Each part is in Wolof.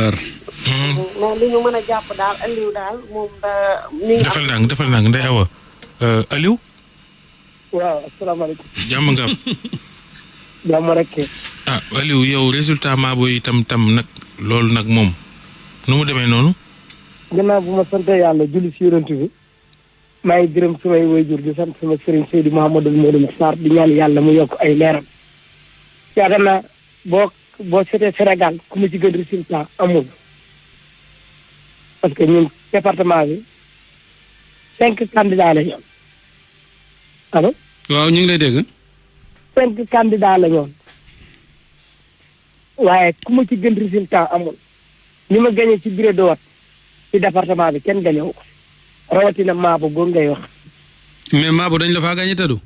Ndar. mais li ñu mën a jàpp daal Aliou daal moom da. defal naa Ndeye Awa Aliou. waaw asalaamaaleykum. jàmm nga am. jàmm rek. Aliou yow résultat Mabo yi tam nag loolu nag moom nu mu demee noonu. gannaaw bu ma sant yàlla julli si yonent bi maa ngi gërëm samay waajur di sant sama sëriñ Seydi Mouhamadou Modou Sarr di ñaan yàlla mu yokk ay leeram. yaakaar naa boo seetee Sénégal ku ma ci gën résultat amul parce que ñun département bi 5 candidats la ñu am allo. waaw ñu ngi lay dégg. 5 candidats la ñu am waaye ku ma ci gën résultat amul li ma gagné ci bureau de vote ci département bi kenn gagné wu ko rawatina Mabo boobu ngay wax. mais Mabo dañ la faa gagné tëdu.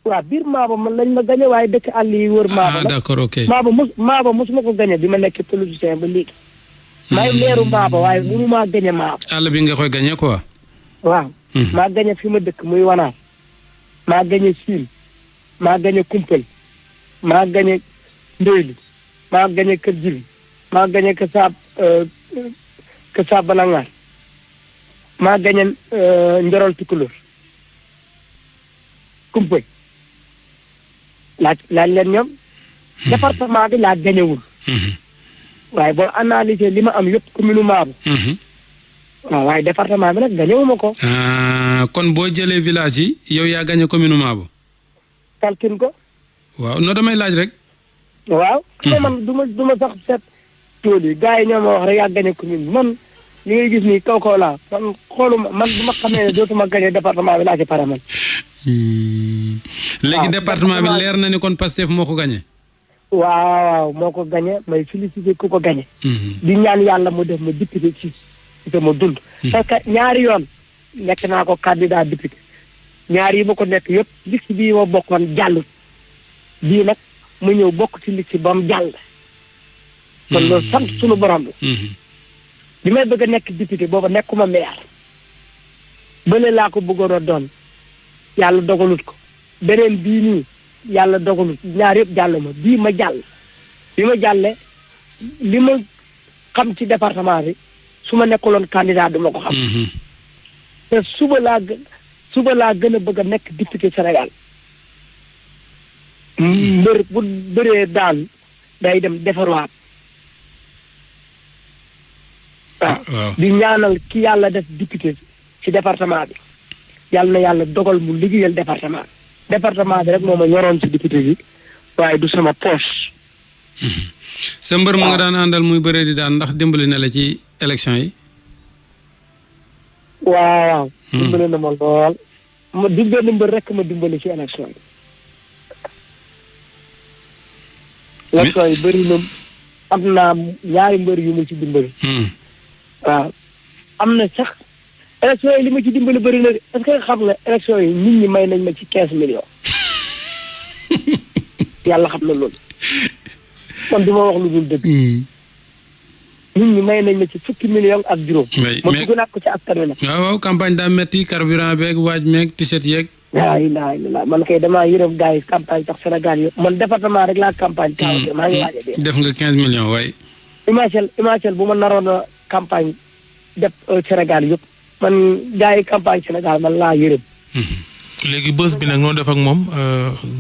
waaw biir Mabo man lañ ma gagné waaye dëkk àll yi wër Mabo. d'accord ok. Mabo mosuma ko gagné bi ma nekk politicien ba léegi. may leeru Mabo waaye mënu maa gagné Mabo. àll bi nga koy gagné quoi. waaw. maa gagné fi ma dëkk muy Wanaar. maa gagné Siin. maa gagné Kumpel. maa gagné Ndoyli. maa gagné Kër Jibi. maa gagné Kër Saab Balangaar. maa gagné Njorol Tukulóor. Kumpel. laaj leen ñoom. département bi laa gañewul. waaye boo analysé li ma am yëpp commune Mabo. waaw waaye département bi nag gañewuma ko. kon boo jëlee village yi yow yaa gañe commune Mabo. kalkin ko. waaw noo damay laaj rek. waaw. man du ma sax seet tool yi gars yi ñoo ma wax rek yaa gañe commune bi man li ngay gis nii kaw laa man xooluma man bu ma xamee ne dootuma gañe département bi laa ci pare man. léegi département bi leer na ni kon Pastef moo ko gañe. waaw moo ko gañe may félicité ku ko gañe. di ñaan yàlla mu def ma député ci sama dund. parce que ñaari yoon nekk naa ko candidat député ñaar yi ma ko nekk yëpp liste bii ma bokkoon jàllut bii nag mu ñëw bokk ci liste ba mu jàll. kon loolu sant suñu borom bi. bi may bëgg a nekk député booba nekkuma maire. bële laa ko bëggoon a doon yàlla dogalut ko beneen bii nii yàlla dogalut ñaar yëpp jàll ma bii ma jàll. bi ma jàllee li ma xam ci département bi su ma nekkuloon candidat du ma ko xam. te suba laa gën a bëgg a nekk député Sénégal. mbër bu bëree daan day dem defarwaat. waaw di ñaanal ki yàlla def député ci département bi yàlla na yàlla dogal mu liggéeyal département bi rek moo ma ñoroon ci député bi waaye du sama poche. sa mbër mu nga daan àndal muy bëree di daan ndax dimbali na la ci élection yi. waaw. dimbali na ma lool. ma dimbali mbër rek ma dimbali ci élection yi. élection yi bëri na am naa ñaari mbër yu ma ci dimbali. waaw am na sax élection yi li ma ci dimbali bëri na est-ce que xam nga élection yi nit ñi may nañ ma ci 15 millions. yàlla xam na loolu. kon du ma wax lu dul dëgg. nit ñi may nañ ma ci 10 millions ak juróom. ma dugg naa ko ci askan wi nag. waaw campagne daa metti carburant beeg waaj meeg t-shirt yeeg. waaw ilaa man kay damaa yërëm gars yi campagne sax Sénégal yëpp man département rek laa campagne. kaw maa ngi waaj a dee. def nga 15 millions waay. imagine bu ma naroon a campagne def Sénégal yëpp man gars yi campagne Sénégal man laa yërëm. léegi bës bi nag noo def ak moom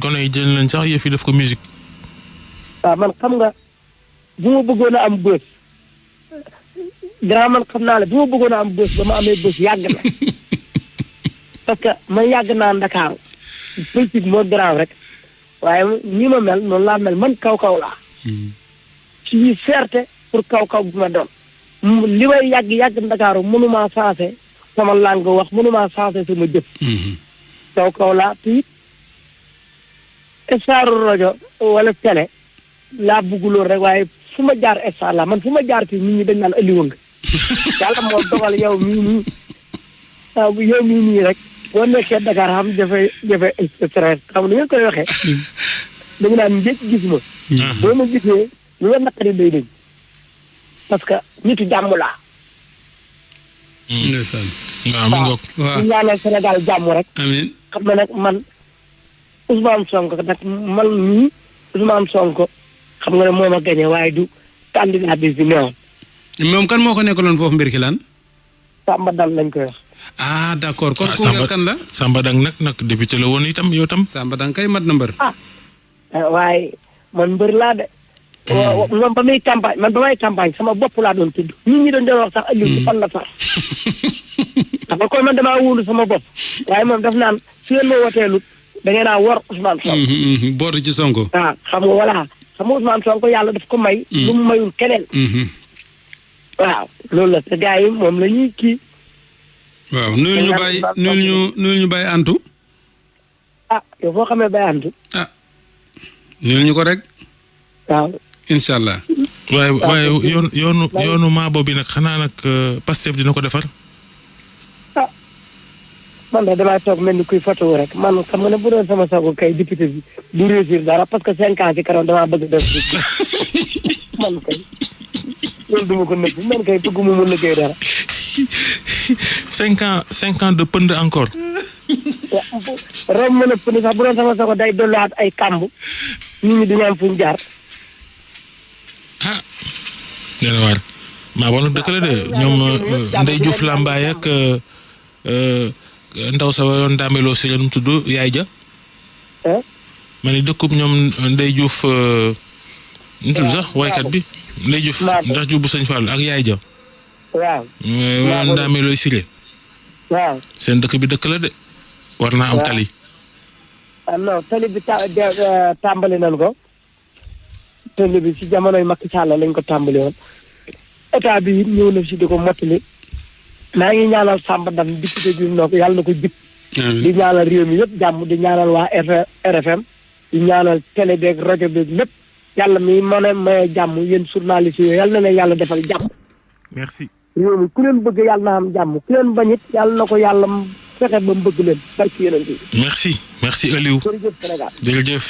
gone yi jël nañ sax yëf yi def ko musique. waaw man xam nga bu ma bëggoon a am bës grand man xam naa ne bu ma bëggoon a am bës ba ma amee bës yàgg na parce que man yàgg naa Ndakaaru politique moo garaaw rek waaye ni ma mel noonu laa mel man kaw laa. ci fierté pour kaw bu ma doon. li may yàgg Ndakaaru mënumaa changé sama langue wax mënumaa changé sama jëf. kaw laa te it staaru rajo wala télé laa bëgg loolu rek waaye fu ma jaar star la man fu ma jaar fii nit ñi dañ naan Aliou nga yàlla moo dogal yow mii nii rek boo nekkee Dakar xam jafe stress xam ni nga koy waxee da nga naan njëkk gis ma. boo ma gisee lu la naqari day dañ parce que nitu jàmm laa. ndeysaan. waaw ñu ñaanal Sénégal jàmm rek. amiin xam na nag man Ousmane Sonko nag man mii Ousmane Sonko xam nga ne moom a gagné waaye du candidat bi newoon. moom kan moo ko nekkaloon foofu mbir ki lan. Samba Dal lañ koy wax. ah d'accord kon Koungheul kan la. Samba Dang nag député la woon itam yow tam. Samba Dang kay mat na mbër. waaye man mbër laa de. moom ba muy campagne man ba may campagne sama bopp laa doon tudd nit ñi doon wax sax Aliou fan la sax. xam nga kon man damaa wóolu sama bopp waaye moom daf naan su ngeen ma woteelu da ngeen a wor Ousmane Sonko. bootu ci Sonko. waaw xam nga voilà xam nga Ousmane Sonko yàlla daf ko may. lu mu mayul keneen. waaw loolu la te gars yi moom la ñuy kii. waaw nuyul ñu bàyyi antu. yow foo xamee bàyyi antu. nuyul ñu ko rek. waaw. incha allah. waaye yoonu Mabo bi nag xanaa nag Pastef dina ko defar. man de damay toog mel ni kuy photo rek man xam nga ne bu doon sama sago kay député bi du réussir dara parce que 5 ans ci kanam damaa bëgg def man kay loolu duma ko nëbb man kay bëgguma mu liggéey dara. 5 ans de pënd encore. rom mën a pënd sax bu doon sama sago day dolliwaat ay kàmb nit ñi duñu am fuñ jaar. dana waar Mabo nag dëkk la de ñoom Ndeye Diouf Lambaye ak ndaw sa yoon daameloo si leen tudd yaay ja ma ni dëkkub ñoom Ndeye Diouf ñu tudd sax waykat bi Ndeye Diouf ndax Diouf bu sëñ Fall ak yaay ja waaw yoon daameloo si leen waaw seen dëkk bi dëkk la de war naa am tali non tali bi tàmbali nañ ko tali bi ci jamonoy Macky Sall lañ ko tàmbali woon état bi ñëw na si di ko mottali maa ngi ñaanal Samba Dam député bi noo ko yàlla na ko jib di ñaanal réew mi yëpp jàmm di ñaanal waa RFM di ñaanal télé beeg rajo beeg lépp yàlla mi mën a maye jàmm yéen journaliste yooyu yàlla na leen yàlla defal jàmm. merci. réew mi ku leen bëgg yàlla na am jàmm ku leen bañit yàlla na ko yàlla fexe ba mu bëgg leen barki yeneen bi. merci Aliou. jërëjëf Sénégal. jërëjëf.